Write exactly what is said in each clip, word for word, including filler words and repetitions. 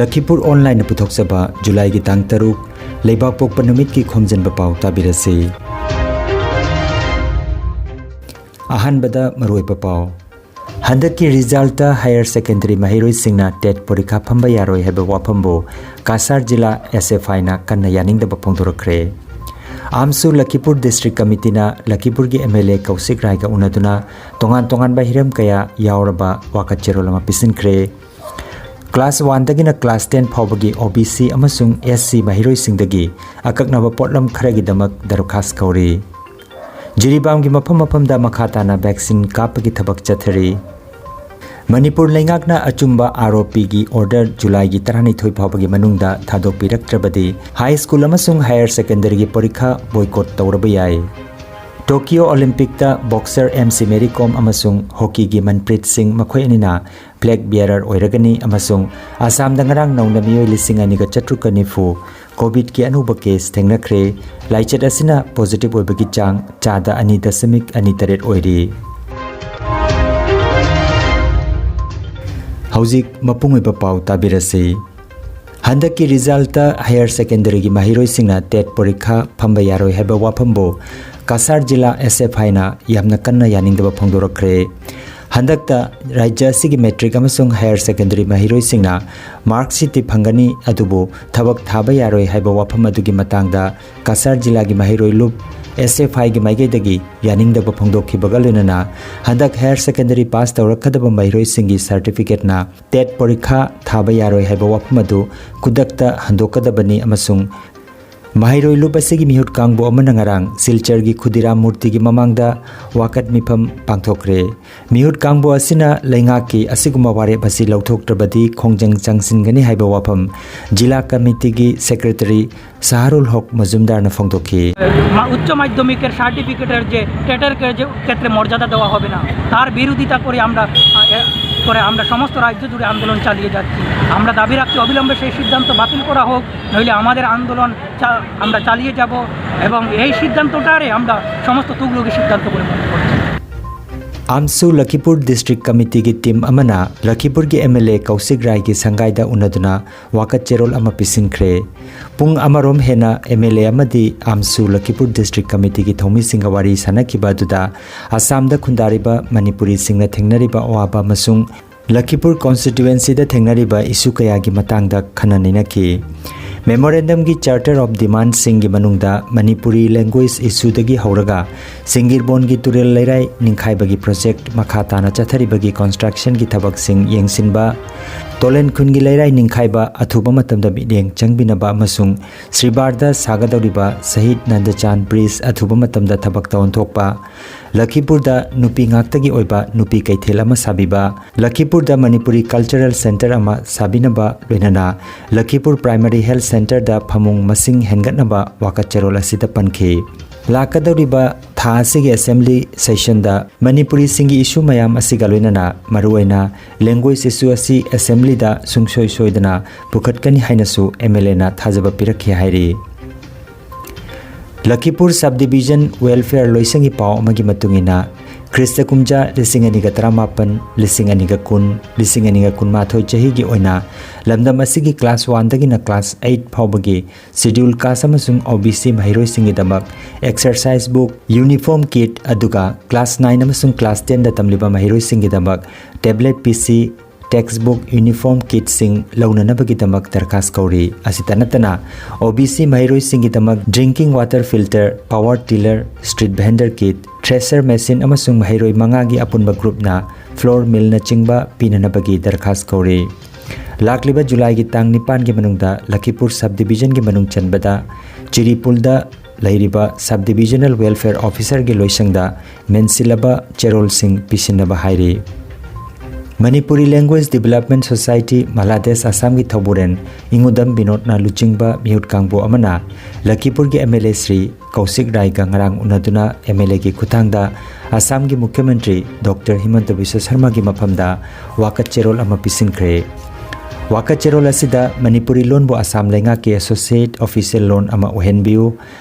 ꯂꯈꯤꯄꯨꯔ ꯑꯣꯟꯂꯥꯏꯟꯅ ꯄꯨꯊꯣꯛꯆꯕ ꯖꯨꯂꯥꯏꯒꯤ ꯇꯥꯡ ꯇꯔꯨꯛ, ꯂꯩꯕꯥꯛꯄꯣꯛꯄ ꯅꯨꯃꯤꯠꯀꯤ ꯈꯣꯝꯖꯤꯟꯕ ꯄꯥꯎ ꯇꯥꯕꯤꯔꯁꯤ꯫ ꯑꯍꯥꯟꯕꯗ ꯃꯔꯨꯑꯣꯏꯕ ꯄꯥꯎ꯫ ꯍꯟꯗꯛꯀꯤ ꯔꯤꯖꯜꯇ ꯍꯥꯌꯔ ꯁꯦꯀꯦꯟꯗꯔꯤ ꯃꯍꯩꯔꯣꯏꯁꯤꯡꯅ ꯇꯦꯠ ꯄꯔꯤꯈꯥ ꯐꯝꯕ ꯌꯥꯔꯣꯏ ꯍꯥꯏꯕ ꯋꯥꯐꯝꯕꯨ ꯀꯥꯁꯥꯔ ꯖꯤꯂꯥ ꯑꯦꯁ ꯑꯦꯐ ꯑꯥꯏꯅ ꯀꯟꯅ ꯌꯥꯅꯤꯡꯗꯕ ꯐꯣꯡꯗꯣꯔꯛꯈ꯭ꯔꯦ꯫ ꯑꯥꯝꯁꯨ ꯂꯈꯤꯄꯨꯔ ꯗꯤꯁꯇ꯭ꯔꯤꯛ ꯀꯃꯤꯇꯤꯅ ꯂꯈꯤꯄꯨꯔꯒꯤ ꯑꯦꯝ ꯑꯦꯜ ꯑꯦ ꯀꯧꯁꯤꯛ ꯔꯥꯏꯒ ꯎꯅꯗꯨꯅ ꯇꯣꯉꯥꯟ ꯇꯣꯉꯥꯟꯕ ꯍꯤꯔꯝ ꯀꯌꯥ ꯌꯥꯎꯔꯕ ꯋꯥꯀꯠ ꯆꯦꯔꯣꯜ ꯑꯃ ꯄꯤꯁꯤꯟꯈ꯭ꯔꯦ꯫ ꯀ꯭ꯂꯥꯁ ꯋꯥꯟꯗꯒꯤꯅ ꯀ꯭ꯂꯥꯁ ꯇꯦꯟ ꯐꯥꯎꯕꯒꯤ ꯑꯣ ꯕꯤ ꯁꯤ ꯑꯃꯁꯨꯡ ꯑꯦꯁ ꯁꯤ ꯃꯍꯩꯔꯣꯏꯁꯤꯡꯗꯒꯤ ꯑꯀꯛꯅꯕ ꯄꯣꯠꯂꯝ ꯈꯔꯒꯤꯗꯃꯛ ꯗꯔꯈꯥꯁ ꯀꯧꯔꯤ꯫ ꯖꯤꯔꯤꯕꯥꯝꯒꯤ ꯃꯐꯝ ꯃꯐꯝꯗ ꯃꯈꯥ ꯇꯥꯅ ꯚꯦꯛꯁꯤꯟ ꯀꯥꯞꯄꯒꯤ ꯊꯕꯛ ꯆꯠꯊꯔꯤ꯫ ꯃꯅꯤꯄꯨꯔ ꯂꯩꯉꯥꯛꯅ ꯑꯆꯨꯝꯕ ꯑꯥꯔ ꯑꯣ ꯄꯤꯒꯤ ꯑꯣꯔꯗꯔ ꯖꯨꯂꯥꯏꯒꯤ ꯇꯔꯥꯅꯤꯊꯣꯏ ꯐꯥꯎꯕꯒꯤ ꯃꯅꯨꯡꯗ ꯊꯥꯗꯣꯛꯄꯤꯔꯛꯇ꯭ꯔꯕꯗꯤ ꯍꯥꯏ ꯁ꯭ꯀꯨꯜ ꯑꯃꯁꯨꯡ ꯍꯥꯌꯔ ꯁꯦꯀꯦꯟꯗꯔꯤꯒꯤ ꯄꯔꯤꯈꯥ ꯕꯣꯏꯀꯣꯠ ꯇꯧꯔꯕ ꯌꯥꯏ꯫ Tokyo ꯑꯣꯂꯤꯝꯄꯤꯛꯇ boxer M C Mary ꯀꯣꯝ ꯑꯃꯁꯨꯡ ꯍꯣꯀꯤꯒꯤ ꯃꯟꯄ꯭ꯔꯤꯠ ꯁꯤꯡ ꯃꯈꯣꯏ ꯑꯅꯤꯅ ꯐ꯭ꯂꯦꯒ ꯕꯤꯌꯔꯔ ꯑꯣꯏꯔꯒꯅꯤ ꯑꯃꯁꯨꯡ ꯑꯁꯥꯝꯗ ꯉꯔꯥꯡ ꯅꯧꯅ ꯃꯤꯑꯣꯏ ꯂꯤꯁꯤꯡ ꯑꯅꯤꯒ ꯆꯥꯇ꯭ꯔꯨꯛꯀ ꯅꯤꯐꯨ ꯀꯣꯚꯤꯗꯀꯤ ꯑꯅꯧꯕ ꯀꯦꯁ ꯊꯦꯡꯅꯈ꯭ꯔꯦ꯫ ꯂꯥꯏꯆꯠ ꯑꯁꯤꯅ ꯄꯣꯖꯤꯇꯤꯚ ꯑꯣꯏꯕꯒꯤ ꯆꯥꯡ ꯆꯥꯗ ꯑꯅꯤ ꯗꯁꯃꯤꯛ ꯑꯅꯤ ꯇꯔꯦꯠ ꯑꯣꯏꯔꯤ꯫ ꯍꯧꯖꯤꯛ ꯃꯄꯨꯡ ꯑꯣꯏꯕ ꯄꯥꯎ ꯇꯥꯕꯤꯔꯁꯤ꯫ ꯍꯟꯗꯛꯀꯤ ꯔꯤꯖꯜꯇ ꯍꯥꯌꯔ ꯁꯦꯀꯦꯟꯗꯔꯤꯒꯤ ꯃꯍꯩꯔꯣꯏꯁꯤꯡꯅ ꯇꯦꯠ ꯄꯔꯤꯈꯥ ꯐꯝꯕ ꯌꯥꯔꯣꯏ ꯍꯥꯏꯕ ꯋꯥꯐꯝꯕꯨ ꯀꯥꯁꯥꯔ ꯖꯤꯂꯥ ꯑꯦꯁ ꯑꯦꯐ ꯑꯥꯏꯅ ꯌꯥꯝꯅ ꯀꯟꯅ ꯌꯥꯅꯤꯡꯗꯕ ꯐꯣꯡꯗꯣꯔꯛꯈ꯭ꯔꯦ꯫ ꯍꯟꯗꯛꯇ ꯔꯥꯖ꯭ꯌ ꯑꯁꯤꯒꯤ ꯃꯦꯇ꯭ꯔꯤꯛ ꯑꯃꯁꯨꯡ ꯍꯥꯌꯔ ꯁꯦꯀꯦꯟꯗꯔꯤ ꯃꯍꯩꯔꯣꯏꯁꯤꯡꯅ ꯃꯥꯔꯛ ꯁꯤꯠꯇꯤ ꯐꯪꯒꯅꯤ, ꯑꯗꯨꯕꯨ ꯊꯕꯛ ꯊꯥꯕ ꯌꯥꯔꯣꯏ ꯍꯥꯏꯕ ꯋꯥꯐꯝ ꯑꯗꯨꯒꯤ ꯃꯇꯥꯡꯗ ꯀꯥꯁꯥꯔ ꯖꯤꯂꯥꯒꯤ ꯃꯍꯩꯔꯣꯏ ꯂꯨꯞ ꯑꯦꯁ ꯑꯦꯐ ꯑꯥꯏꯒꯤ ꯃꯥꯏꯀꯩꯗꯒꯤ ꯌꯥꯅꯤꯡꯗꯕ ꯐꯣꯡꯗꯣꯛꯈꯤꯕꯒ ꯂꯣꯏꯅꯅ ꯍꯟꯗꯛ ꯍꯥꯌꯔ ꯁꯦꯀꯦꯟꯗꯔꯤ ꯄꯥꯁ ꯇꯧꯔꯛꯀꯗꯕ ꯃꯍꯩꯔꯣꯏꯁꯤꯡꯒꯤ ꯁꯥꯔꯇꯤꯐꯤꯀꯦꯠꯅ ꯇꯦꯠ ꯄꯔꯤꯈꯥ ꯊꯥꯕ ꯌꯥꯔꯣꯏ ꯍꯥꯏꯕ ꯋꯥꯐꯝ ꯑꯗꯨ ꯈꯨꯗꯛꯇ ꯍꯟꯗꯣꯛꯀꯗꯕꯅꯤ ꯑꯃꯁꯨꯡ ꯃꯍꯩꯔꯣꯏ ꯂꯨꯞ ꯑꯁꯤꯒꯤ ꯃꯤꯍꯨꯠ ꯀꯥꯡꯕꯨ ꯑꯃꯅ ꯉꯔꯥꯡ ꯁꯤꯜꯆꯔꯒꯤ ꯈꯨꯗꯤꯔꯥꯝ ꯃꯨꯔꯇꯤꯒꯤ ꯃꯃꯥꯡꯗ ꯋꯥꯀꯠ ꯃꯤꯐꯝ ꯄꯥꯡꯊꯣꯛꯈ꯭ꯔꯦ꯫ ꯃꯤꯍꯨꯠ ꯀꯥꯡꯕꯨ ꯑꯁꯤꯅ ꯂꯩꯉꯥꯛꯀꯤ ꯑꯁꯤꯒꯨꯝꯕ ꯋꯥꯔꯦꯞ ꯑꯁꯤ ꯂꯧꯊꯣꯛꯇ꯭ꯔꯕꯗꯤ ꯈꯣꯡꯖꯪ ꯆꯪꯁꯤꯟꯒꯅꯤ ꯍꯥꯏꯕ ꯋꯥꯐꯝ ꯖꯤꯂꯥ ꯀꯃꯤꯇꯤꯒꯤ ꯁꯦꯀ꯭ꯔꯦꯇꯔꯤ ꯁꯥꯍꯔꯨꯜ ꯍꯛ ꯃꯖꯨꯝꯗꯥꯔꯅ ꯐꯣꯡꯗꯣꯛꯈꯤ꯫ মা-, উচ্চ মাধ্যমিকের সার্টিফিকেটের যে টেটের যে ক্ষেত্রে মর্যাদা দেওয়া হবে না, তার বিরোধিতা করে আমরা, আহ, এ, করে আমরা সমস্ত রাজ্য জুড়ে আন্দোলন চালিয়ে যাচ্ছি। আমরা দাবি রাখছি অবিলম্বে সেই সিদ্ধান্ত বাতিল করা হোক, নইলে আমাদের আন্দোলন চা-, আমরা চালিয়ে যাব এবং এই সিদ্ধান্তটারে আমরা সমস্ত তুগলকি সিদ্ধান্ত বলে মনে করছি। ꯑꯥꯝꯁꯨ ꯂꯈꯤꯄꯨꯔ ꯗꯤꯁꯇ꯭ꯔꯤꯛ ꯀꯃꯤꯇꯤꯒꯤ ꯇꯤꯝ ꯑꯃꯅ ꯂꯈꯤꯄꯨꯔꯒꯤ ꯑꯦꯝ ꯑꯦꯜ ꯑꯦ ꯀꯧꯁꯤꯛ ꯔꯥꯏꯒꯤ ꯁꯪꯒꯥꯏꯗ ꯎꯅꯗꯨꯅ ꯋꯥꯀꯠ ꯆꯦꯔꯣꯜ ꯑꯃ ꯄꯤꯁꯤꯟꯈ꯭ꯔꯦ꯫ ꯄꯨꯡ ꯑꯃꯔꯣꯝ ꯍꯦꯟꯅ ꯑꯦꯝ ꯑꯦꯜ ꯑꯦ ꯑꯃꯗꯤ ꯑꯥꯝꯁꯨ ꯂꯈꯤꯄꯨꯔ ꯗꯤꯁꯇ꯭ꯔꯤꯛ ꯀꯃꯤꯇꯤꯒꯤ ꯊꯧꯃꯤꯁꯤꯡꯒ ꯋꯥꯔꯤ ꯁꯥꯅꯈꯤꯕ ꯑꯗꯨꯗ ꯑꯁꯥꯝꯗ ꯈꯨꯟꯗꯥꯔꯤꯕ ꯃꯅꯤꯄꯨꯔꯤꯁꯤꯡꯅ ꯊꯦꯡꯅꯔꯤꯕ ꯑꯋꯥꯕ ꯑꯃꯁꯨꯡ ꯂꯈꯤꯄꯨꯔ ꯀꯣꯟꯁꯇꯤꯇ꯭ꯌꯨꯑꯦꯟꯁꯤꯗ ꯊꯦꯡꯅꯔꯤꯕ ꯏꯁꯨ ꯀꯌꯥꯒꯤ ꯃꯇꯥꯡꯗ ꯈꯟꯅ ꯅꯩꯅꯈꯤ꯫ ꯃꯦꯃꯣꯔꯦꯟꯗꯝꯒꯤ ꯆꯥꯔꯇꯔ ꯑꯣꯐ ꯗꯤꯃꯥꯟꯁꯤꯡꯒꯤ ꯃꯅꯨꯡꯗ ꯃꯅꯤꯄꯨꯔꯤ ꯂꯦꯡꯒ꯭ꯋꯦꯖ ꯏꯁꯨꯗꯒꯤ ꯍꯧꯔꯒ ꯁꯤꯡꯒꯤꯔꯕꯣꯟꯒꯤ ꯇꯨꯔꯦꯜ ꯂꯩꯔꯥꯏ ꯅꯤꯡꯈꯥꯏꯕꯒꯤ ꯄ꯭ꯔꯣꯖꯦꯛ ꯃꯈꯥ ꯇꯥꯅ ꯆꯠꯊꯔꯤꯕꯒꯤ ꯀꯟꯁꯇ꯭ꯔꯛꯁꯟꯒꯤ ꯊꯕꯛꯁꯤꯡ ꯌꯦꯡꯁꯤꯟꯕ, ꯇꯣꯂꯦꯟ ꯈꯨꯟꯒꯤ ꯂꯩꯔꯥꯏ ꯅꯤꯡꯈꯥꯏꯕ ꯑꯊꯨꯕ ꯃꯇꯝꯗ ꯃꯤꯠꯌꯦꯡ ꯆꯪꯕꯤꯅꯕ ꯑꯃꯁꯨꯡ ꯁ꯭ꯔꯤꯕꯥꯔꯗ ꯁꯥꯒꯗꯧꯔꯤꯕ ꯁꯍꯤꯗ ꯅꯟꯗꯆꯥꯟ ꯕ꯭ꯔꯤꯖ ꯑꯊꯨꯕ ꯃꯇꯝꯗ ꯊꯕꯛꯇ ꯑꯣꯟꯊꯣꯛꯄ, ꯂꯈꯤꯄꯨꯔꯗ ꯅꯨꯄꯤ ꯉꯥꯛꯇꯒꯤ ꯑꯣꯏꯕ ꯅꯨꯄꯤ ꯀꯩꯊꯦꯜ ꯑꯃ ꯁꯥꯕꯤꯕ, ꯂꯈꯤꯄꯨꯔꯗ ꯃꯅꯤꯄꯨꯔꯤ ꯀꯜꯆꯔꯦꯜ ꯁꯦꯟꯇꯔ ꯑꯃ ꯁꯥꯕꯤꯅꯕ, ꯂꯣꯏꯅꯅ ꯂꯈꯤꯄꯨꯔ ꯄ꯭ꯔꯥꯏꯃꯥꯔꯤ ꯍꯦꯜꯊ ꯁꯦꯟꯇꯔꯗ ꯐꯃꯨꯡ ꯃꯁꯤꯡ ꯍꯦꯟꯒꯠꯅꯕ ꯋꯥꯀꯠ ꯆꯦꯔꯣꯜ ꯑꯁꯤꯗ ꯄꯟꯈꯤ꯫ ꯂꯥꯛꯀꯗꯧꯔꯤꯕ ꯊꯥ ꯑꯁꯤꯒꯤ ꯑꯦꯁꯦꯝꯕ꯭ꯂꯤ ꯁꯦꯁꯟꯗ ꯃꯅꯤꯄꯨꯔꯤꯁꯤꯡꯒꯤ ꯏꯁꯨ ꯃꯌꯥꯝ ꯑꯁꯤꯒ ꯂꯣꯏꯅꯅ ꯃꯔꯨꯑꯣꯏꯅ ꯂꯦꯡꯒ꯭ꯋꯦꯖ ꯏꯁꯨ ꯑꯁꯤ ꯑꯦꯁꯦꯝꯕ꯭ꯂꯤꯗ ꯁꯨꯡꯁꯣꯏ ꯁꯣꯏꯗꯅ ꯄꯨꯈꯠꯀꯅꯤ ꯍꯥꯏꯅꯁꯨ ꯑꯦꯝ ꯑꯦꯜ ꯑꯦꯅ ꯊꯥꯖꯕ ꯄꯤꯔꯛꯈꯤ ꯍꯥꯏꯔꯤ꯫ ꯂꯈꯤꯄꯨꯔ ꯁꯕ ꯗꯤꯕꯤꯖꯟ ꯋꯦꯜꯐꯤꯌꯔ ꯂꯣꯏꯁꯪꯒꯤ ꯄꯥꯎ ꯑꯃꯒꯤ ꯃꯇꯨꯡ ꯏꯟꯅ, ꯈ꯭ꯔꯤꯁꯇ ꯀꯨꯝꯖꯥ ꯂꯤꯁꯤꯡ ꯑꯅꯤꯒ ꯇꯔꯥꯃꯥꯄꯟ, ꯂꯤꯁꯤꯡ ꯑꯅꯤꯒ ꯀꯨꯟ, ꯂꯤꯁꯤꯡ ꯑꯅꯤꯒ ꯀꯨꯟꯃꯥꯊꯣꯏ ꯆꯍꯤꯒꯤ ꯑꯣꯏꯅ ꯂꯝꯗꯝ ꯑꯁꯤꯒꯤ ꯀ꯭ꯂꯥꯁ ꯋꯥꯟꯗꯒꯤꯅ ꯀ꯭ꯂꯥꯁ ꯑꯩꯠ ꯐꯥꯎꯕꯒꯤ ꯁꯦꯗ꯭ꯌꯨꯜ ꯀꯥꯁ ꯑꯃꯁꯨꯡ ꯑꯣ ꯕꯤ ꯁꯤ ꯃꯍꯩꯔꯣꯏꯁꯤꯡꯒꯤꯗꯃꯛ ꯑꯦꯛꯁꯔꯁꯥꯏꯁ ꯕꯨꯛ, ꯌꯨꯅꯤꯐꯣꯔꯝ ꯀꯤꯠ, ꯑꯗꯨꯒ ꯀ꯭ꯂꯥꯁ ꯅꯥꯏꯟ ꯑꯃꯁꯨꯡ ꯀ꯭ꯂꯥꯁ ꯇꯦꯟꯗ ꯇꯝꯂꯤꯕ ꯃꯍꯩꯔꯣꯏꯁꯤꯡꯒꯤꯗꯃꯛ ꯇꯦꯕ꯭ꯂꯦꯠ ꯄꯤ ꯁꯤ, ꯇꯦꯛꯁꯕꯨꯛ, ꯌꯨꯅꯤꯐꯣꯔꯝ ꯀꯤꯠꯁꯤꯡ ꯂꯧꯅꯅꯕꯒꯤꯗꯃꯛ ꯗꯔꯈꯥꯁ ꯀꯧꯔꯤ꯫ ꯑꯁꯤꯇ ꯅꯠꯇꯅ, ꯑꯣ ꯕꯤ ꯁꯤ ꯃꯍꯩꯔꯣꯏꯁꯤꯡꯒꯤꯗꯃꯛ drinking water filter, power tiller, street vendor kit, thresher machine ꯑꯃꯁꯨꯡ ꯃꯍꯩꯔꯣꯏ ꯃꯉꯥꯒꯤ ꯑꯄꯨꯟꯕ ꯒ꯭ꯔꯨꯞꯅ ꯐ꯭ꯂꯣꯔ ꯃꯤꯜꯅꯆꯤꯡꯕ ꯄꯤꯅꯅꯕꯒꯤ ꯗꯔꯈꯥꯁ ꯀꯧꯔꯤ꯫ ꯂꯥꯛꯂꯤꯕ ꯖꯨꯂꯥꯏꯒꯤ ꯇꯥꯡ ꯅꯤꯄꯥꯟꯒꯤ ꯃꯅꯨꯡꯗ ꯂꯈꯤꯄꯨꯔ ꯁꯕ ꯗꯤꯕꯤꯖꯟꯒꯤ ꯃꯅꯨꯡ ꯆꯟꯕꯗ ꯆꯤꯔꯤꯄꯨꯜꯗ ꯂꯩꯔꯤꯕ ꯁꯕ ꯗꯤꯕꯤꯖꯅꯦꯜ ꯋꯦꯜꯐꯤꯌꯔ ꯑꯣꯐꯤꯁꯔꯒꯤ ꯂꯣꯏꯁꯪꯗ ꯃꯦꯟꯁꯤꯜꯂꯕ ꯆꯦꯔꯣꯜꯁꯤꯡ ꯄꯤꯁꯤꯟꯅꯕ ꯍꯥꯏꯔꯤ꯫ ꯃꯅꯤꯄꯨꯔꯤ ꯂꯦꯡꯒ꯭ꯋꯦꯖ ꯗꯤꯕꯦꯂꯞꯃꯦꯟ ꯁꯣꯁꯥꯏꯇꯤ ꯃꯂꯥꯗꯦꯁ ꯑꯁꯥꯝꯒꯤ ꯊꯧꯕꯨꯔꯦꯟ ꯏꯉꯨꯗꯝ ꯕꯤꯅꯣꯗꯅ ꯂꯨꯆꯤꯡꯕ ꯃꯤꯍꯨꯠ ꯀꯥꯡꯕꯨ ꯑꯃꯅ ꯂꯈꯤꯄꯨꯔꯒꯤ ꯑꯦꯝ ꯑꯦꯜ ꯑꯦ ꯁ꯭ꯔꯤ ꯀꯧꯁꯤꯛ ꯔꯥꯏꯒ ꯉꯔꯥꯡ ꯎꯅꯗꯨꯅ ꯑꯦꯝ ꯑꯦꯜ ꯑꯦꯒꯤ ꯈꯨꯠꯊꯥꯡꯗ ꯑꯁꯥꯝꯒꯤ ꯃꯨꯈ꯭ꯌ ꯃꯟꯇ꯭ꯔꯤ ꯗꯣꯛꯇꯔ ꯍꯤꯃꯟꯇ ꯕꯤꯁ꯭ꯋ ꯁꯔꯃꯥꯒꯤ ꯃꯐꯝꯗ ꯋꯥꯀꯠ ꯆꯦꯔꯣꯜ ꯑꯃ ꯄꯤꯁꯤꯟꯈ꯭ꯔꯦ꯫ ꯋꯥꯀꯠ ꯆꯦꯔꯣꯜ ꯑꯁꯤꯗ ꯃꯅꯤꯄꯨꯔꯤ ꯂꯣꯟꯕꯨ ꯑꯁꯥꯝ ꯂꯩꯉꯥꯛꯀꯤ ꯑꯦꯁꯣꯁꯤꯌꯦꯠ ꯑꯣꯐꯤꯁꯤꯌꯦꯜ ꯂꯣꯟ ꯑꯃ ꯑꯣꯏꯍꯟꯕꯤꯌꯨ,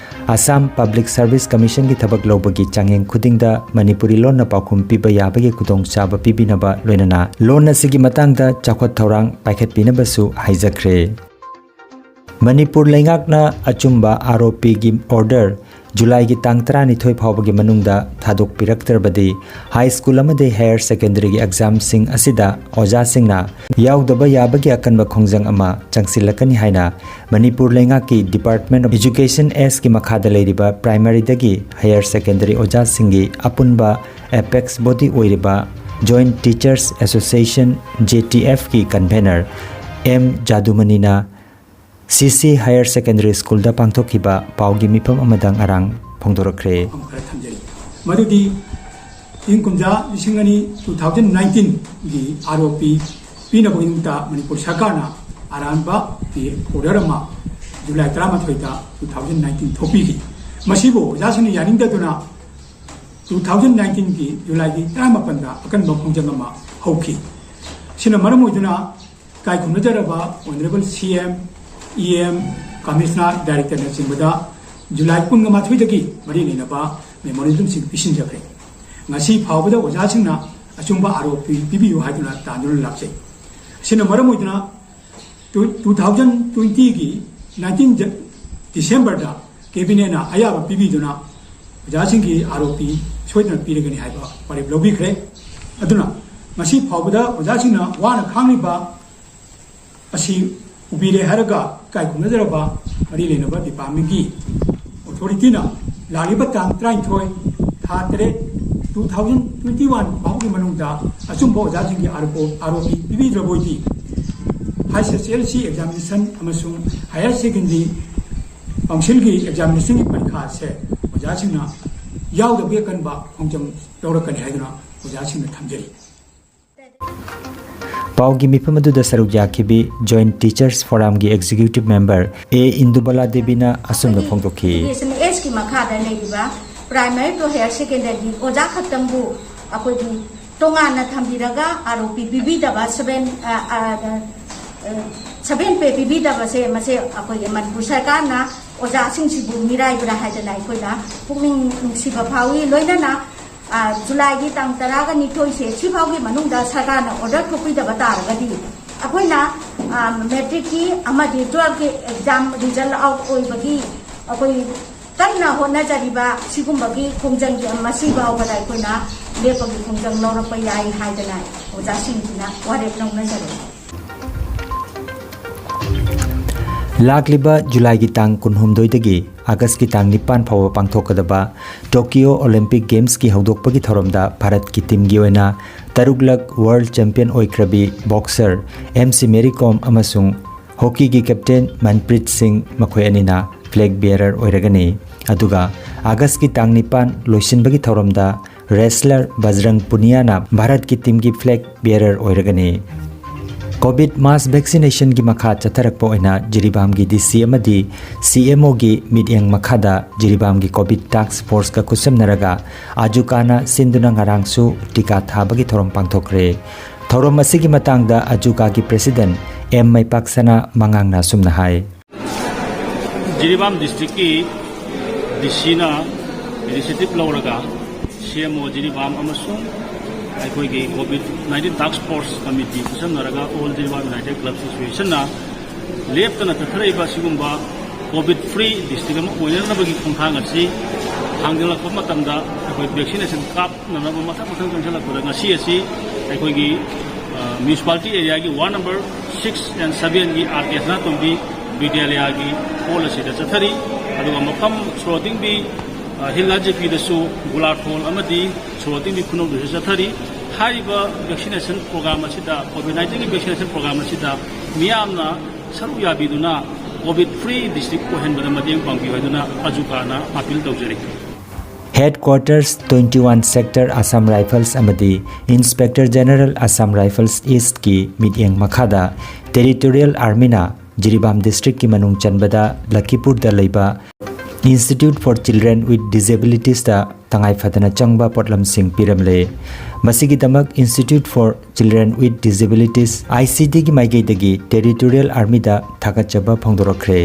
ꯑꯁꯥꯝ ꯄꯕ꯭ꯂꯤꯛ ꯁꯔꯚꯤꯁ ꯀꯃꯤꯁꯟꯒꯤ ꯊꯕꯛ ꯂꯧꯕꯒꯤ ꯆꯥꯡꯌꯦꯡ ꯈꯨꯗꯤꯡꯗ ꯃꯅꯤꯄꯨꯔꯤ ꯂꯣꯟꯅ ꯄꯥꯎꯈꯨꯝ ꯄꯤꯕ ꯌꯥꯕꯒꯤ ꯈꯨꯗꯣꯡꯆꯥꯕ ꯄꯤꯕꯤꯅꯕ, ꯂꯣꯏꯅꯅ ꯂꯣꯟ ꯑꯁꯤꯒꯤ ꯃꯇꯥꯡꯗ ꯆꯥꯎꯈꯠ ꯊꯧꯔꯥꯡ ꯄꯥꯏꯈꯠꯄꯤꯅꯕꯁꯨ ꯍꯥꯏꯖꯈ꯭ꯔꯦ꯫ ꯃꯅꯤꯄꯨꯔ ꯂꯩꯉꯥꯛꯅ ꯑꯆꯨꯝꯕ ꯑꯥꯔ ꯑꯣ ꯄꯤꯒꯤ ꯑꯣꯔꯗꯔ ꯖꯨꯂꯥꯏꯒꯤ ꯇꯥꯡ ꯇꯔꯥꯅꯤꯊꯣꯏ ꯐꯥꯎꯕꯒꯤ ꯃꯅꯨꯡꯗ ꯊꯥꯗꯣꯛꯄꯤꯔꯛꯇ꯭ꯔꯕꯗꯤ, ꯍꯥꯏ ꯁ꯭ꯀꯨꯜ ꯑꯃꯗꯤ ꯍꯥꯌꯔ ꯁꯦꯀꯦꯟꯗꯔꯤꯒꯤ ꯑꯦꯛꯖꯥꯝꯁꯤꯡ ꯑꯁꯤꯗ ꯑꯣꯖꯥꯁꯤꯡꯅ ꯌꯥꯎꯗꯕ ꯌꯥꯕꯒꯤ ꯑꯀꯟꯕ ꯈꯣꯡꯖꯪ ꯑꯃ ꯆꯪꯁꯤꯜꯂꯛꯀꯅꯤ ꯍꯥꯏꯅ ꯃꯅꯤꯄꯨꯔ ꯂꯩꯉꯥꯛꯀꯤ Department of Education Act ꯀꯤ ꯃꯈꯥꯗ ꯂꯩꯔꯤꯕ ꯄ꯭ꯔꯥꯏꯃꯔꯤꯗꯒꯤ ꯍꯥꯌꯔ ꯁꯦꯀꯦꯟꯗꯔꯤ ꯑꯣꯖꯥꯁꯤꯡꯒꯤ ꯑꯄꯨꯟꯕ ꯑꯦꯄꯦꯛꯁ ꯕꯣꯗꯤ ꯑꯣꯏꯔꯤꯕ Joint Teachers Association, J T F ꯀꯤ ꯀꯟꯚꯦꯅꯔ ꯑꯦꯝ ꯖꯥꯗꯨꯃꯅꯤꯅ ꯁꯤ ꯁꯤ ꯍꯥꯌꯔ ꯁꯦꯀꯦꯟꯗꯔꯤ ꯁ꯭ꯀꯨꯜꯗ ꯄꯥꯡꯊꯣꯛꯈꯤꯕ ꯄꯥꯎꯒꯤ ꯃꯤꯐꯝ ꯑꯃꯗ ꯉꯔꯥꯡ ꯐꯣꯡꯗꯣꯔꯛꯈ꯭ꯔꯦ꯫ ꯋꯥꯐꯝ ꯈꯔ ꯊꯝꯖꯔꯤ꯫ ꯃꯗꯨꯗꯤ ꯏꯪ ꯀꯨꯝꯖꯥ ꯂꯤꯁꯤꯡ ꯑꯅꯤ, two thousand nineteen ꯒꯤ ꯑꯥꯔ ꯑꯣ ꯄꯤ ꯄꯤꯅꯕꯒꯤꯗꯃꯛꯇ ꯃꯅꯤꯄꯨꯔ ꯁꯔꯀꯥꯔꯅ ꯑꯔꯥꯟꯕ ꯀꯤ ꯑꯣꯔꯗꯔ ꯑꯃ ꯖꯨꯂꯥꯏ ꯇꯔꯥꯃꯥꯊꯣꯏꯗ two thousand nineteen ꯊꯣꯛꯄꯤꯈꯤ꯫ ꯃꯁꯤꯕꯨ ꯑꯣꯖꯥꯁꯤꯡꯅ ꯌꯥꯅꯤꯡꯗꯗꯨꯅ two thousand nineteen ꯒꯤ ꯖꯨꯂꯥꯏꯒꯤ ꯇꯔꯥꯃꯥꯄꯟꯗ ꯑꯀꯟꯕ ꯈꯣꯡꯖꯪ ꯑꯃ ꯍꯧꯈꯤ꯫ ꯁꯤꯅ ꯃꯔꯝ ꯑꯣꯏꯗꯨꯅ ꯏꯀꯥꯏ ꯈꯨꯝꯅꯖꯔꯕ Honourable C M, E M, Commissioner, Director ꯅꯆꯤꯡꯕꯗ ꯖꯨꯂꯥꯏ ꯀꯨꯟꯃꯥꯊꯣꯏꯗꯒꯤ ꯃꯔꯤ ꯂꯩꯅꯕ memorandum ꯁꯤꯡ ꯄꯤꯁꯤꯟꯖꯈ꯭ꯔꯦ꯫ ꯉꯁꯤ ꯐꯥꯎꯕꯗ ꯑꯣꯖꯥꯁꯤꯡꯅ ꯑꯆꯨꯝꯕ ꯑꯥꯔ ꯑꯣ ꯄꯤ ꯄꯤꯕꯤꯌꯨ ꯍꯥꯏꯗꯨꯅ ꯇꯥꯟꯗꯨꯅ ꯂꯥꯛꯆꯩ꯫ ꯑꯁꯤꯅ ꯃꯔꯝ ꯑꯣꯏꯗꯨꯅ two thousand twenty ꯒꯤ nineteen December ꯗ cabinet ꯅ ꯑꯌꯥꯕ ꯄꯤꯕꯤꯗꯨꯅ ꯑꯣꯖꯥꯁꯤꯡꯒꯤ ꯑꯥꯔ ꯑꯣ ꯄꯤ ꯁꯣꯏꯗꯅ ꯄꯤꯔꯒꯅꯤ ꯍꯥꯏꯕ ꯋꯥꯔꯦꯞ ꯂꯧꯕꯤꯈ꯭ꯔꯦ꯫ ꯑꯗꯨꯅ ꯉꯁꯤ ꯐꯥꯎꯕꯗ ꯑꯣꯖꯥꯁꯤꯡꯅ ꯋꯥꯅ ꯈꯥꯡꯂꯤꯕ ꯑꯁꯤ ꯎꯕꯤꯔꯦ ꯍꯥꯏꯔꯒ ꯏꯀꯥꯏ ꯈꯨꯝꯅꯖꯔꯕ ꯃꯔꯤ ꯂꯩꯅꯕ department ꯀꯤ authority ꯅ ꯂꯥꯛꯂꯤꯕ ꯇꯥꯡ ꯇꯔꯥꯅꯤꯊꯣꯏ, ꯊꯥ ꯇꯔꯦꯠ, two thousand twenty one ꯐꯥꯎꯒꯤ ꯃꯅꯨꯡꯗ ꯑꯆꯨꯝꯕ ꯑꯣꯖꯥꯁꯤꯡꯒꯤ ꯑꯥꯔ ꯑꯣ ꯄꯤ ꯄꯤꯕꯤꯗ꯭ꯔꯕ ꯑꯣꯏꯗꯤ, H S S L C examination ꯑꯃꯁꯨꯡ higher secondary council ꯒꯤ examination ꯒꯤ ꯄꯔꯤꯈꯥ ꯑꯁꯦ ꯑꯣꯖꯥꯁꯤꯡꯅ ꯌꯥꯎꯗꯕꯒꯤ ꯑꯀꯟꯕ ꯈꯣꯡꯖꯪ ꯂꯧꯔꯛꯀꯅꯤ ꯍꯥꯏꯗꯨꯅ ꯑꯣꯖꯥꯁꯤꯡꯅ ꯊꯝꯖꯔꯤ꯫ ꯄꯥꯎꯒꯤ ꯃꯤꯐꯝ ꯑꯗꯨꯗ ꯁꯔꯨꯛ ꯌꯥꯈꯤꯕꯤ Joint Teachers Forum ꯒꯤ executive member ꯑꯦ ꯏꯟꯗꯨꯕꯂꯥ ꯗꯦꯕꯤꯅ ꯑꯁꯨꯝꯅ ꯐꯣꯡꯗꯣꯛꯈꯤ꯫ Education Act ꯀꯤ ꯃꯈꯥꯗ ꯂꯩꯔꯤꯕ primary to higher secondary ꯒꯤ ꯑꯣꯖꯥ ꯈꯛꯇꯪꯕꯨ ꯑꯩꯈꯣꯏꯒꯤ ꯇꯣꯉꯥꯟꯅ ꯊꯝꯕꯤꯔꯒ ꯑꯥꯔ ꯑꯣ ꯄꯤ ꯄꯤꯕꯤꯗꯕ, seven, ꯑ, ꯑ, ꯑ, seven pay ꯄꯤꯕꯤꯗꯕꯁꯦ, ꯃꯁꯦ ꯑꯩꯈꯣꯏꯒꯤ ꯃꯅꯤꯄꯨꯔ ꯁꯔꯀꯥꯔꯅ ꯑꯣꯖꯥꯁꯤꯡꯁꯤꯕꯨ ꯃꯤꯔꯥꯏꯕ꯭ꯔꯥ ꯍꯥꯏꯗꯅ ꯑꯩꯈꯣꯏꯅ ꯄꯨꯛꯅꯤꯡ ꯅꯨꯡꯁꯤꯕ ꯐꯥꯎꯏ꯫ ꯂꯣꯏꯅꯅ, ꯑ, ꯖꯨꯂꯥꯏꯒꯤ ꯇꯥꯡ ꯇꯔꯥꯒ ꯅꯤꯊꯣꯏꯁꯦ ꯁꯤꯐꯥꯎꯒꯤ ꯃꯅꯨꯡꯗ ꯁꯔꯀꯥꯔꯅ order ꯊꯣꯛꯄꯤꯗꯕ ꯇꯥꯔꯒꯗꯤ ꯑꯩꯈꯣꯏꯅ, ꯑ, matric ꯀꯤ ꯑꯃꯗꯤ twelve ꯀꯤ exam result out ꯑꯣꯏꯕꯒꯤ ꯑꯩꯈꯣꯏ ꯀꯟꯅ ꯍꯣꯠꯅꯖꯔꯤꯕ ꯁꯤꯒꯨꯝꯕꯒꯤ ꯈꯣꯡꯖꯪꯒꯤ ꯃꯁꯤ ꯐꯥꯎꯕꯗ ꯑꯩꯈꯣꯏꯅ ꯂꯦꯞꯄꯒꯤ ꯈꯣꯡꯖꯪ ꯂꯧꯔꯛꯄ ꯌꯥꯏ ꯍꯥꯏꯗꯅ ꯑꯣꯖꯥꯁꯤꯡꯁꯤꯅ ꯋꯥꯔꯦꯞ ꯂꯧꯅꯖꯔꯤ꯫ ꯂꯥꯛꯂꯤꯕ ꯖꯨꯂꯥꯏꯒꯤ ꯇꯥꯡ ꯀꯨꯟꯍꯨꯝꯗꯣꯏꯗꯒꯤ ꯑꯥꯒꯁꯀꯤ ꯇꯥꯡ ꯅꯤꯄꯥꯟ ꯐꯥꯎꯕ ꯄꯥꯡꯊꯣꯛꯀꯗꯕ ꯇꯣꯀꯤꯌꯣ ꯑꯣꯂꯤꯝꯄꯤꯛ ꯒꯦꯝꯁꯀꯤ ꯍꯧꯗꯣꯛꯄꯒꯤ ꯊꯧꯔꯝꯗ ꯚꯥꯔꯠꯀꯤ ꯇꯤꯝꯒꯤ ꯑꯣꯏꯅ ꯇꯔꯨꯛꯂꯛ ꯋꯥꯔꯜꯗ ꯆꯦꯝꯄꯤꯌꯟ ꯑꯣꯏꯈ꯭ꯔꯕꯤ ꯕꯣꯛꯁꯔ ꯑꯦꯝ ꯁꯤ ꯃꯦꯔꯤ ꯀꯣꯝ ꯑꯃꯁꯨꯡ ꯍꯣꯀꯤꯒꯤ ꯀꯦꯞꯇꯦꯟ ꯃꯟꯄ꯭ꯔꯤꯠ ꯁꯤꯡ ꯃꯈꯣꯏ ꯑꯅꯤꯅ ꯐ꯭ꯂꯦꯒ ꯕꯤꯌꯔꯔ ꯑꯣꯏꯔꯒꯅꯤ꯫ ꯑꯗꯨꯒ ꯑꯥꯒꯁꯀꯤ ꯇꯥꯡ ꯅꯤꯄꯥꯟ ꯂꯣꯏꯁꯤꯟꯕꯒꯤ ꯊꯧꯔꯝꯗ ꯔꯦꯁꯂꯔ ꯕꯖꯔꯪ ꯄꯨꯅꯤꯌꯥꯅ ꯚꯥꯔꯠꯀꯤ ꯇꯤꯝꯒꯤ ꯐ꯭ꯂꯦꯒ ꯕꯤꯌꯔꯔ ꯑꯣꯏꯔꯒꯅꯤ꯫ ꯀꯣꯚꯤꯗ ꯃꯥꯁ ꯚꯦꯛꯁꯤꯅꯦꯁꯟꯒꯤ ꯃꯈꯥ ꯆꯠꯊꯔꯛꯄ ꯑꯣꯏꯅ ꯖꯤꯔꯤꯕꯥꯝꯒꯤ ꯗꯤ ꯁꯤ ꯑꯃꯗꯤ ꯁꯤ ꯑꯦꯝ ꯑꯣꯒꯤ ꯃꯤꯠꯌꯦꯡ ꯃꯈꯥꯗ ꯖꯤꯔꯤꯕꯥꯝꯒꯤ ꯀꯣꯚꯤꯗ ꯇꯥꯛꯁ ꯐꯣꯔꯁꯀ ꯈꯨꯠꯁꯝꯅꯔꯒ ꯑꯖꯨꯀꯥꯅ ꯁꯤꯟꯗꯨꯅ ꯉꯔꯥꯡꯁꯨ ꯇꯤꯀꯥ ꯊꯥꯕꯒꯤ ꯊꯧꯔꯝ ꯄꯥꯡꯊꯣꯛꯈ꯭ꯔꯦ꯫ ꯊꯧꯔꯝ ꯑꯁꯤꯒꯤ ꯃꯇꯥꯡꯗ ꯑꯖꯨꯀꯥꯒꯤ ꯄ꯭ꯔꯦꯁꯤꯗꯦꯟꯠ ꯑꯦꯝ ꯃꯩꯄꯥꯛꯁꯅꯥ ꯃꯉꯥꯡꯅ ꯑꯁꯨꯝꯅ ꯍꯥꯏ꯫ ꯖꯤꯔꯤꯕꯥꯝ ꯗꯤꯁꯇ꯭ꯔꯤꯛꯀꯤ ꯗꯤ ꯁꯤꯅ ꯏꯅꯤꯁꯤꯌꯦꯇꯤꯚ ꯂꯧꯔꯒ ꯁꯤ ꯑꯦꯝ ꯑꯣ ꯖꯤꯔꯤꯕꯥꯝ ꯑꯃꯁꯨꯡ ꯑꯩꯈꯣꯏꯒꯤ ꯀꯣꯚꯤꯗ ꯅꯥꯏꯟꯇꯤꯟ ꯇꯥꯛꯁ ꯐꯣꯔꯁ ꯀꯃꯤꯇꯤ ꯈꯨꯠꯁꯝꯅꯔꯒ ꯑꯣꯜ ꯖꯤꯔꯤꯕꯥꯝ ꯌꯨꯅꯥꯏꯇꯦꯗ ꯀ꯭ꯂꯕ ꯑꯦꯁꯣꯁꯤꯌꯦꯁꯟꯅ ꯂꯦꯞꯇꯅ ꯆꯠꯊꯔꯛꯏꯕ ꯑꯁꯤꯒꯨꯝꯕ ꯀꯣꯚꯤꯗ ꯐ꯭ꯔꯤ ꯗꯤꯁꯇ꯭ꯔꯤꯛ ꯑꯃ ꯑꯣꯏꯅꯅꯕꯒꯤ ꯈꯣꯡꯊꯥꯡ ꯑꯁꯤ ꯊꯥꯡꯖꯤꯜꯂꯛꯄ ꯃꯇꯝꯗ ꯑꯩꯈꯣꯏ ꯚꯦꯛꯁꯤꯅꯦꯁꯟ ꯀꯥꯞꯅꯅꯕ ꯃꯊꯪ ꯃꯊꯪ ꯆꯪꯁꯤꯜꯂꯛꯄꯗ ꯉꯁꯤ ꯑꯁꯤ ꯑꯩꯈꯣꯏꯒꯤ ꯃ꯭ꯌꯨꯅꯤꯁꯤꯄꯥꯂꯤꯇꯤ ꯑꯦꯔꯤꯌꯥꯒꯤ ꯋꯥꯔꯗ ꯅꯝꯕꯔ ꯁꯤꯛꯁ ꯑꯦꯟ ꯁꯕꯦꯟꯒꯤ ꯑꯥꯔ ꯀꯦ ꯁꯅꯥꯇꯣꯝꯕꯤ ꯕꯤꯗ꯭ꯌꯥꯂꯌꯥꯒꯤ ꯍꯣꯜ ꯑꯁꯤꯗ ꯆꯠꯊꯔꯤ꯫ ꯑꯗꯨꯒ ꯃꯐꯝ ꯁꯣꯔꯣꯇꯤꯡꯕꯤ ꯍꯤꯜ ꯑꯥꯔ ꯖꯦ ꯄꯤꯗꯁꯨ ꯒꯨꯂꯥ ꯊꯣꯜ ꯑꯃꯗꯤ ꯁꯣꯔꯣꯇꯤꯡꯕꯤ ꯈꯨꯅꯧꯗꯁꯨ ꯆꯠꯊꯔꯤ꯫ ꯍꯥꯏꯔꯤꯕ ꯚꯦꯛꯁꯤꯅꯦꯁꯟ ꯄ꯭ꯔꯣꯒ꯭ꯔꯥꯝ ꯑꯁꯤꯗ, ꯀꯣꯚꯤꯗ ꯅꯥꯏꯟꯇꯤꯟꯒꯤ ꯚꯦꯛꯁꯤꯅꯦꯁꯟ ꯄ꯭ꯔꯣꯒ꯭ꯔꯥꯝ ꯑꯁꯤꯗ ꯃꯤꯌꯥꯝꯅ ꯁꯔꯨꯛ ꯌꯥꯕꯤꯗꯨꯅ ꯀꯣꯚꯤꯗ ꯐ꯭ꯔꯤ ꯗꯤꯁꯇ꯭ꯔꯤꯛ ꯑꯣꯏꯍꯟꯕꯗ ꯃꯇꯦꯡ ꯄꯥꯡꯕꯤꯌꯨ ꯍꯥꯏꯗꯨꯅ ꯑꯖꯨꯀꯥꯅ ꯑꯥꯄꯤꯜ ꯇꯧꯖꯔꯤ꯫ Headquarters twenty one sector Assam rifles ꯑꯃꯗꯤ ꯏꯟꯁꯄꯦꯛꯇꯔ ꯖꯦꯅꯔꯦꯜ ꯑꯁꯥꯝ ꯔꯥꯏꯐꯜꯁ ꯏꯁ꯭ꯠꯀꯤ ꯃꯤꯠꯌꯦꯡ ꯃꯈꯥꯗ ꯇꯦꯔꯤꯇꯣꯔꯤꯌꯦꯜ ꯑꯥꯔꯃꯤꯅ ꯖꯤꯔꯤꯕꯥꯝ ꯗꯤꯁꯇ꯭ꯔꯤꯛꯀꯤ ꯃꯅꯨꯡ ꯆꯟꯕꯗ ꯂꯈꯤꯄꯨꯔꯗ ꯂꯩꯕ Institute for Children with Disabilitiesꯇ ꯇꯉꯥꯏ ꯐꯗꯅ ꯆꯪꯕ ꯄꯣꯠꯂꯝꯁꯤꯡ ꯄꯤꯔꯝꯂꯦ꯫ ꯃꯁꯤꯒꯤꯗꯃꯛ Institute for Children with Disabilities, ICDꯒꯤ ꯃꯥꯏꯀꯩꯗꯒꯤ ꯇꯦꯔꯤꯇꯣꯔꯤꯌꯦꯜ ꯑꯥꯔꯃꯤꯗ ꯊꯥꯒꯠꯆꯕ ꯐꯣꯡꯗꯣꯔꯛꯈ꯭ꯔꯦ꯫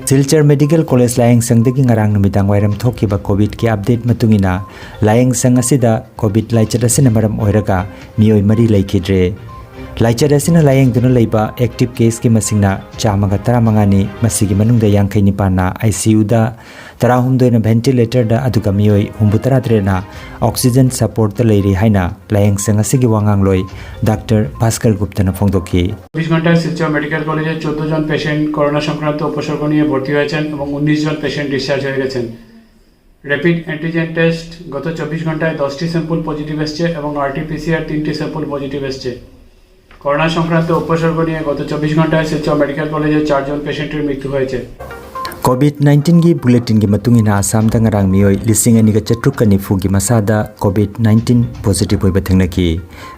ꯁꯤꯜꯆꯔ ꯃꯦꯗꯤꯀꯦꯜ ꯀꯣꯂꯦꯖ ꯂꯥꯌꯦꯡꯁꯪꯗꯒꯤ ꯉꯔꯥꯡ ꯅꯨꯃꯤꯗꯥꯡ ꯋꯥꯏꯔꯝ ꯊꯣꯛꯈꯤꯕ ꯀꯣꯚꯤꯗꯀꯤ ꯑꯞꯗꯦꯠ ꯃꯇꯨꯡ ꯏꯟꯅ, ꯂꯥꯌꯦꯡꯁꯪ ꯑꯁꯤꯗ ꯀꯣꯚꯤꯗ ꯂꯥꯏꯆꯠ ꯑꯁꯤꯅ ꯃꯔꯝ ꯑꯣꯏꯔꯒ ꯃꯤꯑꯣꯏ ꯃꯔꯤ ꯂꯩꯈꯤꯗ꯭ꯔꯦ꯫ ꯂꯥꯏꯆꯠ ꯑꯁꯤꯅ ꯂꯥꯌꯦꯡꯗꯨꯅ ꯂꯩꯕ ꯑꯦꯛꯇꯤꯚ ꯀꯦꯁꯀꯤ ꯃꯁꯤꯡꯅ ꯆꯥꯝꯃꯒ ꯇꯔꯥꯃꯉꯥꯅꯤ, ꯃꯁꯤꯒꯤ ꯃꯅꯨꯡꯗ ꯌꯥꯡꯈꯩ ꯅꯤꯄꯥꯟꯅ ꯑꯥꯏ ꯁꯤ ꯌꯨꯗ, ꯇꯔꯥꯍꯨꯝꯗꯣꯏꯅ ꯚꯦꯟꯇꯤꯂꯦꯇꯔꯗ, ꯑꯗꯨꯒ ꯃꯤꯑꯣꯏ ꯍꯨꯝꯐꯨ ꯇꯔꯥ ꯇꯔꯦꯠꯅ ꯑꯣꯛꯁꯤꯖꯟ ꯁꯄꯣꯔꯠꯇ ꯂꯩꯔꯤ ꯍꯥꯏꯅ ꯂꯥꯌꯦꯡꯁꯪ ꯑꯁꯤꯒꯤ ꯋꯥꯉꯥꯡꯂꯣꯏ ꯗꯥꯛꯇꯔ ꯚꯥꯁꯀꯔ ꯒꯨꯞꯇꯅ ꯐꯣꯡꯗꯣꯛꯈꯤ꯫ চব্বিশ ঘন্টায় শিলচর মেডিকেল কলেজে চোদ্দ জন পেশেন্ট করোনা সংক্রান্ত উপসর্গ নিয়ে ভর্তি হয়েছেন এবং উনিশ জন পেশেন্ট ডিসচার্জ হয়ে গেছেন। র্যাপিড অ্যান্টিজেন টেস্ট গত চব্বিশ ঘন্টায় দশটি স্যাম্পল পজিটিভ এসছে এবং আরটিপিসিআর তিনটি স্যাম্পল পজিটিভ এসছে। করোনা সংক্রান্ত উপসর্গ নিয়ে গত চব্বিশ ঘন্টায় শিলচর মেডিকেল কলেজে চারজন পেশেন্টের মৃত্যু হয়েছে। ꯀꯣꯚꯤꯗ ꯅꯥꯏꯟꯇꯤꯟꯒꯤ ꯕꯨꯂꯦꯇꯤꯟꯒꯤ ꯃꯇꯨꯡ ꯏꯟꯅ, ꯑꯁꯥꯝꯗ ꯉꯔꯥꯡ ꯃꯤꯑꯣꯏ ꯂꯤꯁꯤꯡ ꯑꯅꯤꯒ ꯆꯥꯇ꯭ꯔꯨꯛꯀ ꯅꯤꯐꯨꯒꯤ ꯃꯁꯥꯗ ꯀꯣꯚꯤꯗ ꯅꯥꯏꯟꯇꯤꯟ ꯄꯣꯖꯤꯇꯤꯚ ꯑꯣꯏꯕ ꯊꯦꯡꯅꯈꯤ꯫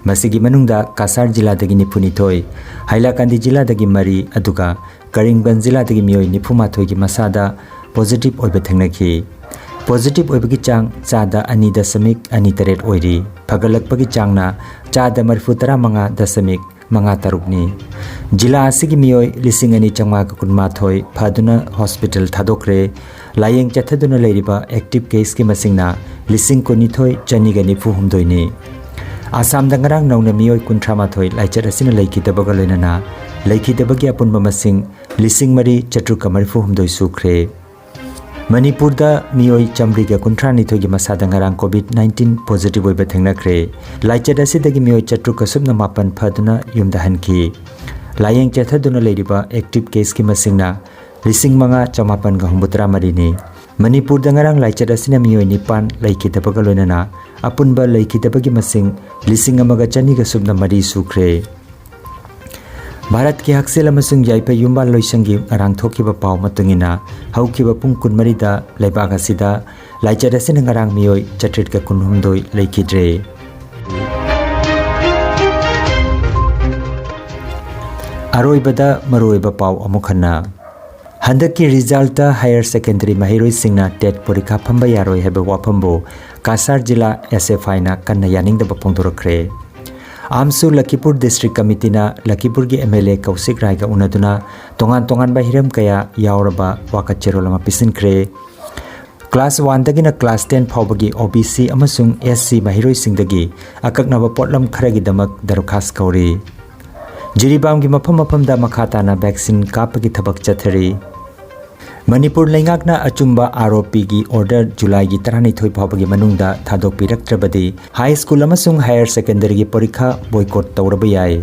ꯃꯁꯤꯒꯤ ꯃꯅꯨꯡꯗ ꯀꯥꯁꯥꯔ ꯖꯤꯂꯥꯗꯒꯤ ꯅꯤꯐꯨꯅꯤꯊꯣꯏ, ꯍꯥꯏꯂꯥꯀꯥꯟꯗꯤ ꯖꯤꯂꯥꯗꯒꯤ ꯃꯔꯤ, ꯑꯗꯨꯒ ꯀꯔꯤꯝꯒꯟꯖ ꯖꯤꯂꯥꯗꯒꯤ ꯃꯤꯑꯣꯏ ꯅꯤꯐꯨ ꯃꯥꯊꯣꯏꯒꯤ ꯃꯁꯥꯗ ꯄꯣꯖꯤꯇꯤꯚ ꯑꯣꯏꯕ ꯊꯦꯡꯅꯈꯤ꯫ ꯄꯣꯖꯤꯇꯤꯚ ꯑꯣꯏꯕꯒꯤ ꯆꯥꯡ ꯆꯥꯗ ꯑꯅꯤ ꯗꯁꯃꯤꯛ ꯑꯅꯤ ꯇꯔꯦꯠ ꯑꯣꯏꯔꯤ꯫ ꯐꯒꯠꯂꯛꯄꯒꯤ ꯆꯥꯡꯅ ꯆꯥꯗ ꯃꯔꯤꯐꯨ ꯇꯔꯥ ꯃꯉꯥ ꯗꯁꯃꯤꯛ ꯃꯉꯥ ꯇꯔꯨꯛꯅꯤ꯫ ꯖꯤꯂꯥ ꯑꯁꯤꯒꯤ ꯃꯤꯑꯣꯏ ꯂꯤꯁꯤꯡ ꯑꯅꯤ ꯆꯥꯝꯃꯉꯥꯒ ꯀꯨꯟꯃꯥꯊꯣꯏ ꯐꯗꯨꯅ ꯍꯣꯁꯄꯤꯇꯥꯜ ꯊꯥꯗꯣꯛꯈ꯭ꯔꯦ꯫ ꯂꯥꯌꯦꯡ ꯆꯠꯊꯗꯨꯅ ꯂꯩꯔꯤꯕ ꯑꯦꯛꯇꯤꯚ ꯀꯦꯁꯀꯤ ꯃꯁꯤꯡꯅ ꯂꯤꯁꯤꯡ ꯀꯨꯟꯅꯤꯊꯣꯏ ꯆꯅꯤꯒ ꯅꯤꯐꯨ ꯍꯨꯝꯗꯣꯏꯅꯤ꯫ ꯑꯁꯥꯝꯗ ꯉꯔꯥꯡ ꯅꯧꯅ ꯃꯤꯑꯣꯏ ꯀꯨꯟꯊ꯭ꯔꯥ ꯃꯥꯊꯣꯏ ꯂꯥꯏꯆꯠ ꯑꯁꯤꯅ ꯂꯩꯈꯤꯗꯕꯒ ꯂꯣꯏꯅꯅ ꯂꯩꯈꯤꯗꯕꯒꯤ ꯑꯄꯨꯟꯕ ꯃꯁꯤꯡ ꯂꯤꯁꯤꯡ ꯃꯔꯤ ꯆꯥꯇ꯭ꯔꯨꯛꯀ ꯃꯔꯤꯐꯨ ꯍꯨꯝꯗꯣꯏ ꯁꯨꯈ꯭ꯔꯦ꯫ ꯃꯅꯤꯄꯨꯔꯗ ꯃꯤꯑꯣꯏ ꯆꯥꯃꯔꯤꯒ ꯀꯨꯟꯊ꯭ꯔꯥ ꯅꯤꯊꯣꯏꯒꯤ ꯃꯁꯥꯗ ꯉꯔꯥꯡ ꯀꯣꯚꯤꯗ ꯅꯥꯏꯟꯇꯤꯟ ꯄꯣꯖꯤꯇꯤꯚ ꯑꯣꯏꯕ ꯊꯦꯡꯅꯈ꯭ꯔꯦ꯫ ꯂꯥꯏꯆꯠ ꯑꯁꯤꯗꯒꯤ ꯃꯤꯑꯣꯏ ꯆꯥꯇ꯭ꯔꯨꯛꯀ ꯁꯨꯞꯅ ꯃꯥꯄꯟ ꯐꯗꯨꯅ ꯌꯨꯝꯗ ꯍꯟꯈꯤ꯫ ꯂꯥꯌꯦꯡ ꯆꯠꯊꯗꯨꯅ ꯂꯩꯔꯤꯕ ꯑꯦꯛꯇꯤꯚ ꯀꯦꯁꯀꯤ ꯃꯁꯤꯡꯅ ꯂꯤꯁꯤꯡ ꯃꯉꯥ ꯆꯃꯥꯄꯟꯒ ꯍꯨꯝꯐꯨꯇꯔꯥ ꯃꯔꯤꯅꯤ꯫ ꯃꯅꯤꯄꯨꯔꯗ ꯉꯔꯥꯡ ꯂꯥꯏꯆꯠ ꯑꯁꯤꯅ ꯃꯤꯑꯣꯏ ꯅꯤꯄꯥꯟ ꯂꯩꯈꯤꯗꯕꯒ ꯂꯣꯏꯅꯅ ꯑꯄꯨꯟꯕ ꯂꯩꯈꯤꯗꯕꯒꯤ ꯃꯁꯤꯡ ꯂꯤꯁꯤꯡ ꯑꯃꯒ ꯆꯅꯤꯒ ꯁꯨꯞꯅ ꯃꯔꯤ ꯁꯨꯈ꯭ꯔꯦ꯫ ꯚꯥꯔꯠꯀꯤ ꯍꯛꯁꯦꯜ ꯑꯃꯁꯨꯡ ꯌꯥꯏꯐ ꯌꯨꯝꯕꯥꯜ ꯂꯣꯏꯁꯪꯒꯤ ꯉꯔꯥꯡ ꯊꯣꯛꯈꯤꯕ ꯄꯥꯎ ꯃꯇꯨꯡ ꯏꯟꯅ, ꯍꯧꯈꯤꯕ ꯄꯨꯡ ꯀꯨꯟꯃꯔꯤꯗ ꯂꯩꯕꯥꯛ ꯑꯁꯤꯗ ꯂꯥꯏꯆꯠ ꯑꯁꯤꯅ ꯉꯔꯥꯡ ꯃꯤꯑꯣꯏ ꯆꯥꯇ꯭ꯔꯦꯠꯀ ꯀꯨꯟꯍꯨꯝꯗꯣꯏ ꯂꯩꯈꯤꯗ꯭ꯔꯦ꯫ ꯑꯔꯣꯏꯕꯗ ꯃꯔꯨꯑꯣꯏꯕ ꯄꯥꯎ ꯑꯃꯨꯛ ꯍꯟꯅ꯫ ꯍꯟꯗꯛꯀꯤ ꯔꯤꯖꯜꯇ ꯍꯥꯌꯔ ꯁꯦꯀꯦꯟꯗꯔꯤ ꯃꯍꯩꯔꯣꯏꯁꯤꯡꯅ ꯇꯦꯠ ꯄꯔꯤꯈꯥ ꯐꯝꯕ ꯌꯥꯔꯣꯏ ꯍꯥꯏꯕ ꯋꯥꯐꯝꯕꯨ ꯀꯥꯁꯥꯔ ꯖꯤꯂꯥ ꯑꯦꯁ ꯑꯦꯐ ꯑꯥꯏꯅ ꯀꯟꯅ ꯌꯥꯅꯤꯡꯗꯕ ꯐꯣꯡꯗꯣꯔꯛꯈ꯭ꯔꯦ꯫ ꯑꯥꯝꯁꯨ ꯂꯈꯤꯄꯨꯔ ꯗꯤꯁꯇ꯭ꯔꯤꯛ ꯀꯃꯤꯇꯤꯅ ꯂꯈꯤꯄꯨꯔꯒꯤ ꯑꯦꯝ ꯑꯦꯜ ꯑꯦ ꯀꯧꯁꯤꯛ ꯔꯥꯏꯒ ꯎꯅꯗꯨꯅ ꯇꯣꯉꯥꯟ ꯇꯣꯉꯥꯟꯕ ꯍꯤꯔꯝ ꯀꯌꯥ ꯌꯥꯎꯔꯕ ꯋꯥꯀꯠ ꯆꯦꯔꯣꯜ ꯑꯃ ꯄꯤꯁꯤꯟꯈ꯭ꯔꯦ꯫ ꯀ꯭ꯂꯥꯁ ꯋꯥꯟꯗꯒꯤꯅ ꯀ꯭ꯂꯥꯁ ꯇꯦꯟ ꯐꯥꯎꯕꯒꯤ ꯑꯣ ꯕꯤ ꯁꯤ ꯑꯃꯁꯨꯡ ꯑꯦꯁ ꯁꯤ ꯃꯍꯩꯔꯣꯏꯁꯤꯡꯗꯒꯤ ꯑꯀꯛꯅꯕ ꯄꯣꯠꯂꯝ ꯈꯔꯒꯤꯗꯃꯛ ꯗꯔꯈꯥꯁ ꯀꯧꯔꯤ꯫ ꯖꯤꯔꯤꯕꯥꯝꯒꯤ ꯃꯐꯝ ꯃꯐꯝꯗ ꯃꯈꯥ ꯇꯥꯅ ꯚꯦꯛꯁꯤꯟ ꯀꯥꯞꯄꯒꯤ ꯊꯕꯛ ꯆꯠꯊꯔꯤ꯫ ꯃꯅꯤꯄꯨꯔ ꯂꯩꯉꯥꯛꯅ ꯑꯆꯨꯝꯕ ꯑꯥꯔ ꯑꯣ ꯄꯤꯒꯤ ꯑꯣꯔꯗꯔ ꯖꯨꯂꯥꯏꯒꯤ ꯇꯔꯥꯅꯤꯊꯣꯏ ꯐꯥꯎꯕꯒꯤ ꯃꯅꯨꯡꯗ ꯊꯥꯗꯣꯛꯄꯤꯔꯛꯇ꯭ꯔꯕꯗꯤ ꯍꯥꯏ ꯁ꯭ꯀꯨꯜ ꯑꯃꯁꯨꯡ ꯍꯥꯌꯔ ꯁꯦꯀꯦꯟꯗꯔꯤꯒꯤ ꯄꯔꯤꯈꯥ ꯕꯣꯏꯀꯣꯠ ꯇꯧꯔꯕ ꯌꯥꯏ꯫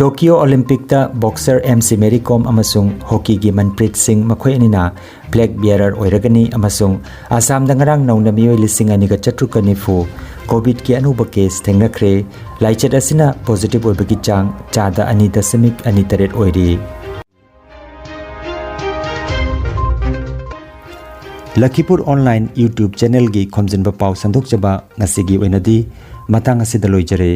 Tokyo ꯑꯣꯂꯤꯝꯄꯤꯛꯇ boxer M C Mary ꯀꯣꯝ ꯑꯃꯁꯨꯡ ꯍꯣꯀꯤꯒꯤ ꯃꯟꯄ꯭ꯔꯤꯠ ꯁꯤꯡ ꯃꯈꯣꯏ ꯑꯅꯤꯅ ꯐ꯭ꯂꯦꯒ ꯕꯤꯌꯔꯔ ꯑꯣꯏꯔꯒꯅꯤ ꯑꯃꯁꯨꯡ ꯑꯁꯥꯝꯗ ꯉꯔꯥꯡ ꯅꯧꯅ ꯃꯤꯑꯣꯏ ꯂꯤꯁꯤꯡ ꯑꯅꯤꯒ ꯆꯥꯇ꯭ꯔꯨꯛꯀ ꯅꯤꯐꯨ ꯀꯣꯚꯤꯗꯀꯤ ꯑꯅꯧꯕ ꯀꯦꯁ ꯊꯦꯡꯅꯈ꯭ꯔꯦ꯫ ꯂꯥꯏꯆꯠ ꯑꯁꯤꯅ ꯄꯣꯖꯤꯇꯤꯚ ꯑꯣꯏꯕꯒꯤ ꯆꯥꯡ ꯆꯥꯗ ꯑꯅꯤ ꯗꯁꯃꯤꯛ ꯑꯅꯤ ꯇꯔꯦꯠ ꯑꯣꯏꯔꯤ꯫ ꯂꯈꯤꯄꯨꯔ ꯑꯣꯟꯂꯥꯏꯟ YouTube ꯆꯦꯅꯦꯜꯒꯤ ꯈꯣꯝꯖꯤꯟꯕ ꯄꯥꯎ ꯁꯟꯗꯣꯛꯆꯕ ꯉꯁꯤꯒꯤ ꯑꯣꯏꯅꯗꯤ ꯃꯇꯥꯡ ꯑꯁꯤꯗ ꯂꯣꯏꯖꯔꯦ꯫